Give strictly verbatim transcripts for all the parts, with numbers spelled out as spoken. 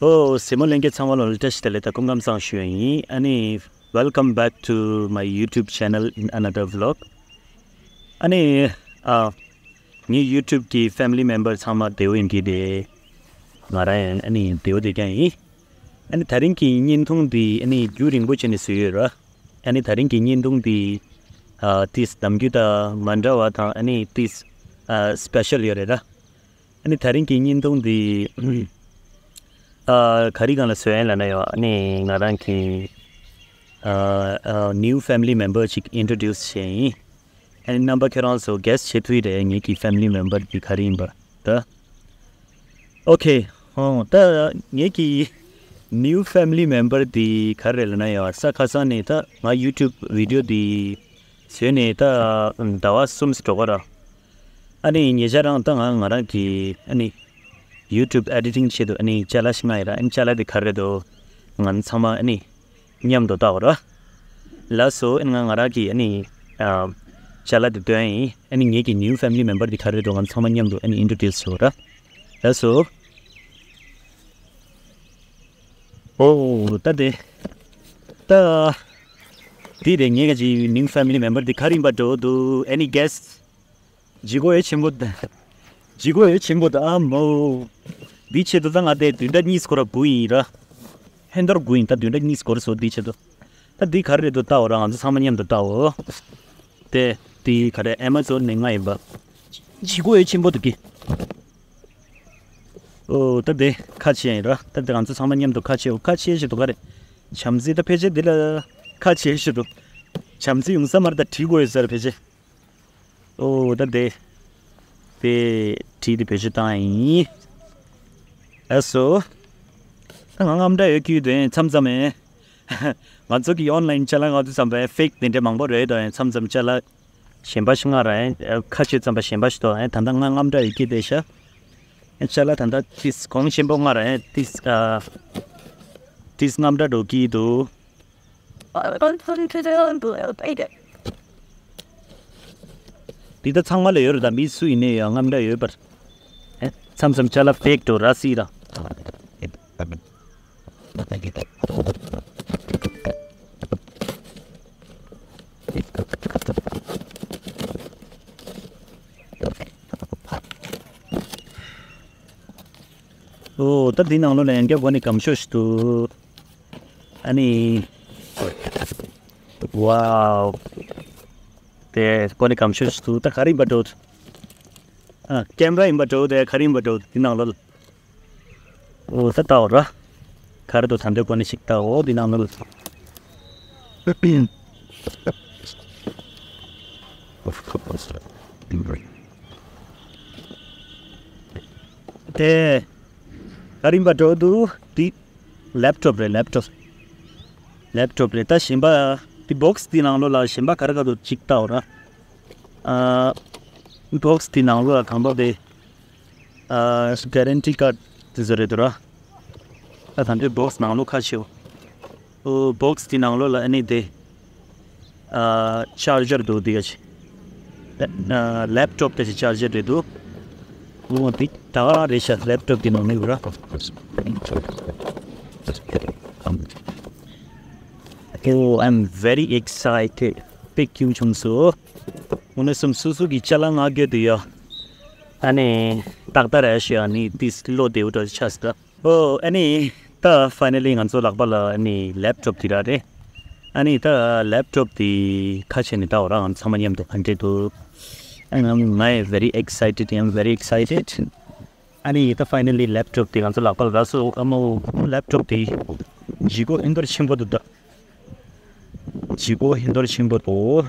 ཨོ། གཟིགས་མོ་ལྷན་རྒྱས་ཚང་མ་ལ་བཀྲ་ཤིས་བདེ་ལེགས་དང་སྐུ་ཁམས་བཟང་ཞུ་ཡ་ཡིན། ཨ་ནི། Welcome back to my YouTube channel in another vlog. ཨ་ནི། ཨ། ངའི་YouTube གི་family member ཚང་མ་བདེ་པོ་ཡིན་གྱི་རེད། ང་རང་ཡང་ཨ་ནི་བདེ་པོ་བསྡད་ཀྱང་ཡིན། ཨ་ནི་དེ་རིང་གི་བརྙན་ཐུང་འདི་ཨ་ནི་རྒྱུན་རིང་པོ་བྱས་ནས་བཟོས་ཡོད་ར། ཨ་ནི་དེ་རིང་གི་བརྙན་ཐུང་འདི། ཨ། ཏིས་ནམ་རྒྱུན་དང་མ་འདྲ་བ་དང་ཨ་ནི་ཏིས། ཨ། special ཡོད་རེད་ར། ཨ་ནི་དེ་རིང་གི་བརྙན་ཐུང་འདི། ཨ། ག་རེ་སྒང་ལ་བཟོས་ཡིན་ལབ་ན་ཡང་ཨ་ནི་ང་རང་གི། ཨ། ཨ། new family member ཅིག་introduce བྱས་ཡིན། ཨ་ནི་རྣམ་པ་ཁྱེད་རང་ཚོ་guess བྱེད་ཐུབ་ཀྱི་རེད། ངེད་ཀྱི་family member འདི་ག་རེ་ཡིན་པ་ད། Okay. ཨོ། ད་ངེད་ཀྱི་new family member འདི་ག་རེ་རེད་ལབ་ན་ཡང་ས་ཁ་སང་ནས་ད་ང་YouTube video འདི་བཟོས་ནས་ད་ཟླ་བ་གསུམ་ཙམ་འགྲོ་གི་ར། ཨ་ནི་ཉེ་ཆར་རང་ད་ང་ང་རང་གི་ཨ་ནི་YouTube editing ཆེད་དུ་ཨ་ནི་ཅ་ལག་ཞིག་མངགས་ཡིན་ར། ཨ་ནི་ཅ་ལག་དེ་ག་རེ་རེད་འདུག་ང་ཚང་མ་ཨ་ནི་མཉམ་དུ་བལྟ་བ་ར། ལགས་སོ། ཨ་ནི་ང་ང་རང་གི་ཨ་ནི་ཨ་ཅ་ལག་དེ་སྟོན་ཡིན། ཨ་ནི་ངེད་ཀྱི་new family member དེ་ག་རེ་རེད་འདུག་ང་ཚང་མ་མཉམ་དུ་ཨ་ནི་introduce བྱེད་པ་ར། ལགས་སོ། ཨོ། ད་དེ། ད། དེ་རེད། ངེད་ཀྱི་new family member དེ་ག་རེ་ཡིན་པ་འདྲ་འདུག Any guess? ལྗིད་ཁོག་ཡོད་ཆེན་པོ་ད། ལྗིད་ཁོག་ཡོད་ཆེན་པོ་ད་ཨ་མོ། འདི་ཆེད་དུ་ད་ང་དེ་བདུན་ཕྲག་གཉིས་སྐོར་སྒུག་ཡིན་ར། ཧན་དོར་སྒུག་ཡིན། ད་བདུན་ཕྲག་གཉིས་སྐོར་སོ་འདི་ཆེད་དུ། ད་འདི་ག་རེ་རེད་འདུག་ལྟ་འོ་ར། ང་ཚོ་ཚང་མ་མཉམ་དུ་ལྟ་འོ། དེ། འདི་ག་རེ་Amazon ནས་མངགས་ཡིན་པ། ལྗིད་ཁོག་ཡོད་ཆེན་པོ་འདུག་གི། ཨོ། ད་དེ་ཁ་ཕྱེ་ཡིན་ར། ད་དེ་ང་ཚོ་ཚང་མ་མཉམ་དུ་ཁ་ཕྱེ་འོ། ཁ་ཕྱེ་ཞིག་འདུག་ག་རེ། བྱམས་བརྩེ་ད་ཕལ་ཆེར་འདི་ལ་ཁ་ཕྱེ་ཞིག་འདུག་བྱམས་བརྩེ་ཡོང་ས་མ་རེད། ད་བྲིས་དགོས་ཡོད་ས་རེད་ཕལ་ཆེར། ཨོ། ད་དེ། དེ་བྲིས་ཏེ་བེད་སྤྱོད་བཏང་ཡིན། ཨ་སོ། ད་ང་རྔམ་སྐྲག་ཡོད་ཀྱི་དོན་མཚམས་མཚམས་ཨེ། ང་ཚོ་གི་online ཅ་ལག་མངགས་དུས་ཙམ་པ་fake དེ་འདྲ་མང་པོ་རེད་དོ། མཚམས་མཚམས་ཅ་ལག་གཞན་པ་ཞིག་མངགས་ར་ཨེ། ཁ་ཕྱེ་ཙམ་པ་གཞན་པ་ཞིག་དོ་ཨེ། ད་ལྟ་ང་རྔམ་སྐྲག་ཡོད་ཀྱི་དེ་ཤ། ཨེ་ཅ་ལག་ད་ལྟ་ཏིས་གོང་ཆེན་པོ་མངགས་ར་ཨེ། ཏིས་ཨ། ཏིས་རྔམ་སྐྲག་འགྲོ་གི་འདུག་འདི་ད་ཚང་མ་ལ་ཡོད་རེད། ད་མི་སུ་ཡིན་ནའི་ཡང་རྔམ་སྐྲག་ཡོད་པར། ཨེ། མཚམས་མཚམས་ཅ་ལག་fake འགྲོ་ར་སྲིད་ར། ཨོ། ད་འདི་ནང་ལོགས་ལ་ཡང་བསྐྱར་གོ་ནས་སྐམ་ཤོས་ཤིག་འདུག་ཨ་ནི། ཝའོ། དེ་གོ་ནས་སྐམ་ཤོས་ཤིག་འདུག་ད་ག་རེ་ཡིན་པ་འདྲ་བོ། ཨ། ཀེམ་ར་ཡིན་པ་འདྲ་བོ། དེ་ག་རེ་ཡིན་པ་འདྲ་བོ། འདི་ནང་ལོགས་ལ། ཨོ། ད་ལྟ་འོ་ར། ག་རེ་འདུག་ད་འདི་གོ་ནས་ཤིག་ལྟ་འོ། འདི་ནང་ལོགས་ལ། དེ། ག་རེ་ཡིན་པ་འདྲ་བོ་འདུག་འདི་laptop རེད། laptop། laptop རེད། ད་གཞན་པ་འདི་box འདི་ནང་ལོགས་ལ་གཞན་པ་ག་རེ་ག་འདུག་ཅིག་ལྟ་འོ་ར། ཨ། box འདི་ནང་ལོགས་ལ་དང་པོ་དེ། ཨ། guarantee card དེ་ཚོ་རེད་འདུག་ར། ད་ད་འདི་box ནང་ལོགས་ཁ་ཕྱེའོ། ཨོ། box དེ་ནང་ལོགས་ལ་ཨ་ནི་དེ། ཨ། charger འདུག་འདི་ག་ཅི། ཨ། laptop དེ་ཅི་charger རེད་འདུག་ཨོ། འདི་ད་ག་རང་རེད་ཤག laptop དེ་ནང་ནས་ར། Oh, I'm very excited. དཔེ་སྐྱིད་པོ་བྱུང་སོང་། དངོས་གནས་སོ་སོ་གི་ཅ་ལག་མངགས་རྒྱུ་དེ་ཡ། ཨ་ནི་ཏག་ཏག་རེད་ཤག་ཨ་ནི་ཏིས་བློ་བདེ་པོ་འདྲ་ཆགས་སོང་། ཨོ། ཨ་ནི་ད་finally ང་ཚོ་ལག་པ་ལ་ཨ་ནི་laptop དེ་རག་རེད། ཨ་ནི་ད་laptop དེ་ཁ་ཕྱེ་ནས་ལྟ་འོ་ར། ང་ཚང་མ་མཉམ་དུ་ག་འདྲས་འདུག་ཨ་ནི་ང་very excited. I'm very excited. ཨ་ནི་ད་finally laptop དེ་ང་ཚོ་ལག་པ་ལ་རག་སོང་། ཨ་མོ། laptop དེ་ལྗིད་ཁོག་ཧིན་དོར་ཆེན་པོ་འདུག་ད། ལྗིད་ཁོག་ཧིན་དོར་ཆེན་པོ་འདུག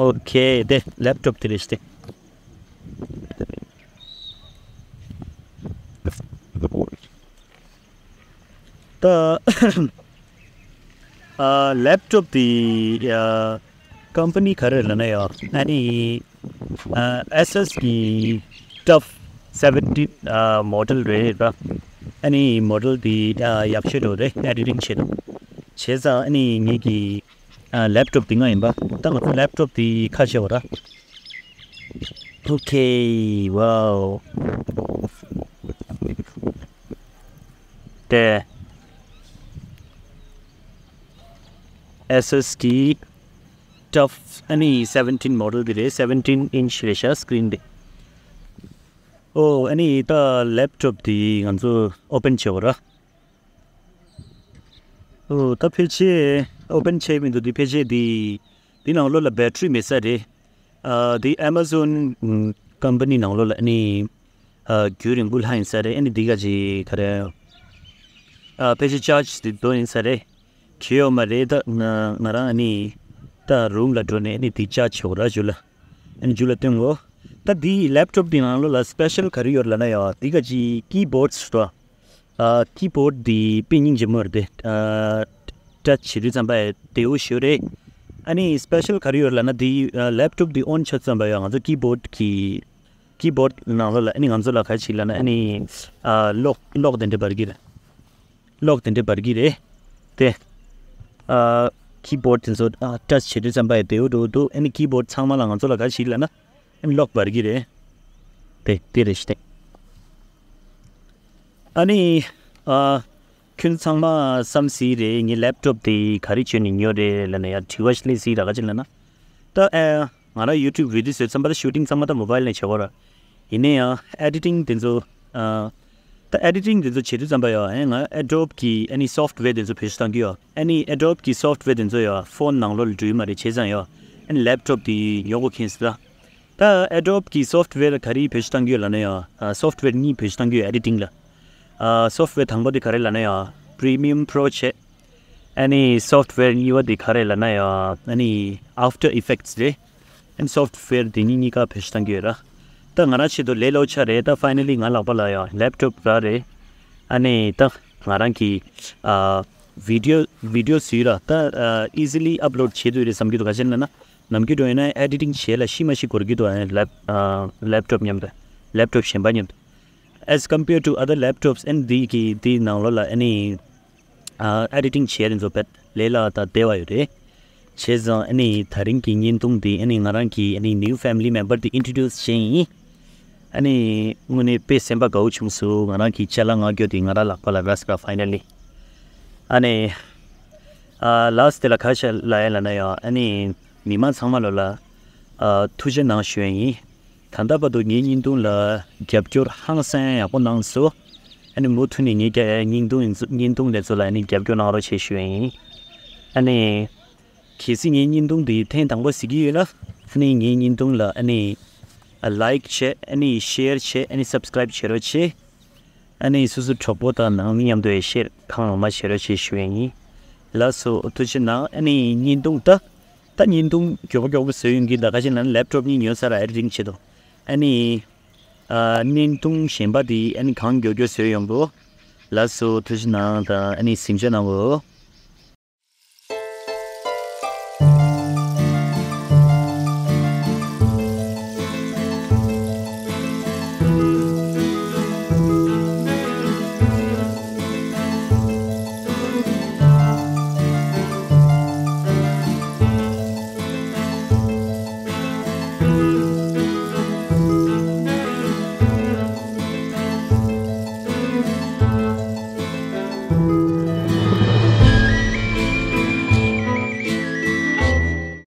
Okay. དེ་laptop དེ་རེད་ཤག་ད། ཨ། laptop དེ་ཡ། company ག་རེ་ལབ་ན་ཡ། ཨ་ནི། ཨ། Asus གི་TUF seventeen ཨ། model རེད་ར། ཨ་ནི་model དེ་ཨ། ཡག་ཤོས་འདྲ་བོ་རེད། editing བྱེད་དུས། བྱས་ཙང་ཨ་ནི་ངེད་ཀྱི་ཨ། laptop དེ་མངགས་ཡིན་པ། ད་ང་ཚོ་laptop དེ་ཁ་ཕྱེ་འོ་ར། Okay, wow. དེ་Asus་གི་Tough་ཨ་ནི་seventeen model་དེ་རེད། seventeen inch་རེད་ཤག་screen་དེ། ཨོ་ཨ་ནི་ད་laptop་དེ་ང་ཚོ་open་བྱེད་དགོས་ར། ཨོ་ད་ཕལ་ཆེར་open་བྱས་མི་འདུག་དེ་ཕལ་ཆེར་དེ་དེ་ནང་ལོགས་ལ་battery་མེད་ས་རེད། ཨ་དེ་Amazon་ཨམ་company་ནང་ལོགས་ལ་ཨ་ནི་ཨ་རྒྱུན་རིང་པོ་ལྷག་ཡིན་ས་རེད། ཨ་ནི་འདི་ག་ཅིག་ག་རེ། ཨ་ཕལ་ཆེར་charge་དེ་འགྲོ་ཡིན་ས་རེད། གྱོད་ཡོད་མ་རེད། ད་ང་ང་རང་ཨ་ནི་ད་room་ལ་འགྲོ་ནས་ཨ་ནི་འདི་charge་བྱེད་དགོས་ར་མཇུག་ལ། ཨ་ནི་མཇུག་ལ་སྟོན་གོ། ད་འདི་laptop་འདི་ནང་ལོགས་ལ་special་ག་རེ་ཡོད་ལབ་ན་ཡ་འདི་ག་ཅིག་keyboards་ར། ཨ་keyboard་འདི་དཔེ་སྙིང་རྗེ་མོ་རེད་དེ། ཨ་touch་བྱེད་དུས་ཙམ་པ་བདེ་བོ་ཞེ་རེད། ཨ་ནི་special་ག་རེ་ཡོད་ལབ་ན་འདི་ཨ་laptop་འདི་on་བྱས་ཙམ་པ་ཡ་ང་ཚོ་keyboard་གི་keyboard་ནང་ལོགས་ལ་ཨ་ནི་ང་ཚོ་ལ་ག་ཅིག་ལབ་ན་ཨ་ནི་ཨ་གློག་གློག་དེ་འདྲ་འབར་གི་རེད། གློག་དེ་འདྲ་འབར་གི་རེད། དེ་ཨ་keyboard་དེ་ཚོ་ཨ་touch་བྱེད་དུས་ཙམ་པ་ཡ་བདེ་བོ་འགྲོ་འདུག་ཨ་ནི་keyboard་ཚང་མ་ལ་ང་ཚོ་ལ་ག་ཅིག་ལབ་ན་ཨ་ནི་གློག་འབར་གི་རེད། དེ་དེ་རེད་ཤི་དེ། ཨ་ནི་ཨ་ཁྱོད་ཚང་མ་བསམ་སྲིད་རེད། ངའི་laptop་དེ་ག་རེ་བྱས་ནས་ཉོས་རེད་ལབ་ན་ཡ་དྲི་བ་སླེབས་སྲིད་ར། ག་ཅིག་ལབ་ན་ད་ཨ་ང་རང་YouTube་video་བཟོས་ཙམ་པ་ད་shooting་ཚང་མ་ད་mobile་ནས་བྱེད་དགོས་ར། ཡིན་ན་ཡང་editing་དེ་ཚོ་ཨ་ད་editing་དེ་ཚོ་བྱེད་དུས་ཙམ་པ་ཡ་ཨ་ང་Adobe་གི་ཨ་ནི་software་དེ་ཚོ་བེད་སྤྱོད་གཏང་གི་ཡོད། ཨ་ནི་Adobe་གི་software་དེ་ཚོ་ཡ་phone་ནང་ལོགས་ལ་འགྲོ་ཡི་མ་རེད། བྱས་ཙང་ཡ་ཨ་ནི་laptop་དེ་ཉོ་དགོས་མཁན་ཟེར་ད། ད་Adobe་གི་software་ག་རེ་བེད་སྤྱོད་གཏང་གི་ཡོད་ལབ་ན་ཡ་ཨ་software་གཉིས་བེད་སྤྱོད་གཏང་གི་ཡོད་editing་ལ། ཨ་software་དང་པོ་དེ་ག་རེ་ལབ་ན་ཡ་Premiere Pro་བྱས། ཨ་ནི་software་གཉིས་པ་དེ་ག་རེ་ལབ་ན་ཡ་ཨ་ནི་After Effects་རེད། ཨ་ནི་software་དེ་གཉིས་གཉིས་ཀ་བེད་སྤྱོད་གཏང་གི་ཡོད་ར། ད་ང་རང་ཆེད་དུ་ལས་སླ་པོ་ཆགས་རེད། ད་finally་ང་ལག་པ་ལ་ཡ་laptop་རག་རེད། ཨ་ནི་ད་ང་རང་གི་ཨ་video video་བཟོས་ར་ད་ཨ་easily upload་བྱེད་ཐུབ་རེད་བསམ་གྱི་འདུག་ག་ཅི་ལབ་ན་ནམ་རྒྱུན་འགྲོ་ཡིན་ན་editing་བྱེད་ལ་ཤི་མ་ཤི་འགོར་གྱི་འདུག་ཨ་ནི་lap- ཨ་laptop་མཉམ་དུ་laptop་གཞན་པ་མཉམ་དུ། As compared to other laptops and the གི་དེའི་ནང་ལོགས་ལ་ཨ་ནི་ཨ་editing་བྱེད་རིན་ཚོ་བེད་ལས་སླ་དང་བདེ་བ་ཡོད་རེད། བྱས་ཙང་ཨ་ནི་ད་རིང་གི་བརྙན་ཐུང་འདི་ཨ་ནི་ང་རང་གི་ཨ་ནི་new family member་འདི་introduce་བྱས་ཡིན། ཨ་ནི་དངོས་གནས་དཔེ་སེམས་པ་དགའ་བོ་བྱུང་སོང་། ང་རང་གི་ཅ་ལག་མངགས་རྒྱུ་དེ་ང་རང་ལག་པ་ལ་རག་སོང་། Finally་ཨ་ནི་ཨ་last་དེ་ལ་ག་རེ་ལབ་ཡ་ལབ་ན་ཡང་ཨ་ནི་མི་མང་ཚང་མ་ལོ་ལ་ཨ་ཐུགས་རྗེ་གནང་ཞུ་ཡ་ཡིན། ད་ལྟ་བར་དུ་ངའི་བརྙན་ཐུང་ལ་རྒྱབ་སྐྱོར་ཧང་སང་ཡག་པོ་གནང་སོང་། ཨ་ནི་མུ་མཐུད་ནས་ངའི་རྒྱ- བརྙན་ཐུང་ཡིན་ཚུ- བརྙན་ཐུང་དེ་ཚོ་ལ་ཨ་ནི་རྒྱབ་སྐྱོར་གནང་རོགས་བྱེད་ཞུ་ཡ་ཡིན། ཨ་ནི་གལ་སྲིད་ངའི་བརྙན་ཐུང་འདི་ཐེངས་དང་པོ་གཟིགས་ཀྱི་ཡོད་ན་ཨ་ནི་ངའི་བརྙན་ཐུང་ལ་ཨ་ནི་like་བྱེད། ཨ་ནི་share་བྱེད། ཨ་ནི་subscribe་བྱེད་རོགས་བྱེད། ཨ་ནི་སོ་སོ་གྲོགས་པོ་དང་ནང་མི་མཉམ་དུ་share་གང་མང་མང་བྱེད་རོགས་བྱེད་ཞུ་ཡ་ཡིན། ལགས་སོ་ཐུགས་རྗེ་གནང་། ཨ་ནི་བརྙན་ཐུང་ད་ད་བརྙན་ཐུང་མགྱོགས་པོ་མགྱོགས་པོ་བཟོས་ཡོང་གི། ད་ག་ཅི་ན་laptop་གཉིས་ཉོས་ཚར་ར་editing་བྱེད་དོ། ཨ་ནི་ཨ་བརྙན་ཐུང་གཞན་པ་དེ་ཨ་ནི་གང་མགྱོགས་མགྱོགས་བཟོས་ཡོང་གོ། ལགས་སོ་ཐུགས་རྗེ་གནང་དང་ཨ་ནི་གཟིམ་འཇག་གནང་གོ།